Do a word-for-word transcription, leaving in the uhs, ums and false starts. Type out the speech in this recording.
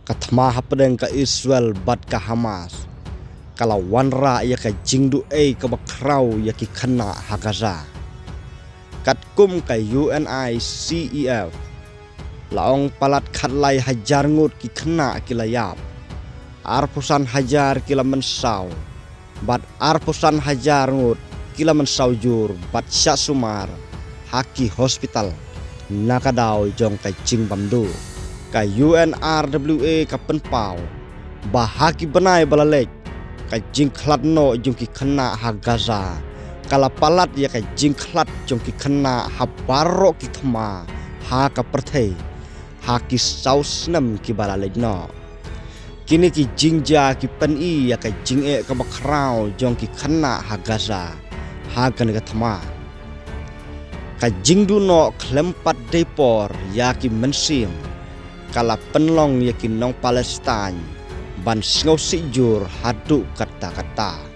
Ka thma hapdeng ka Israel bad ka Hamas ka la wanrah ïa ka jingduh ei kaba khraw ïa ki khynnah ha Gaza. Katkum ka U N I C E F, la ong palat khatlai hajar ngut ki khynnah ki la ïap, arphew san hajar ki la mynsaw, bad arphew san hajar ngut ki la mynsaw jur bad shah sumar ha ki hospital na ka daw jong ka jingbymduh. Ka U N R W A ka pynpaw ba ha ki bnai ba la leit, ka jingkhlad noh jong ki khynnah ha Gaza ka la palat ïa ka jingkhlad jong ki khynnah ha baroh ki thma ha ka pyrthei ha ki saw snem kiba la leit noh. Kine ki jingjia ki pyni ïa ka jingeh kaba khraw jong ki khynnah ha Gaza ha kane ka thma. Ka jingduh noh khlem pat dei por ïa ki mynsiem ka la pynlong ïa ki nong Palestine ban sngewsih jur haduh katta katta.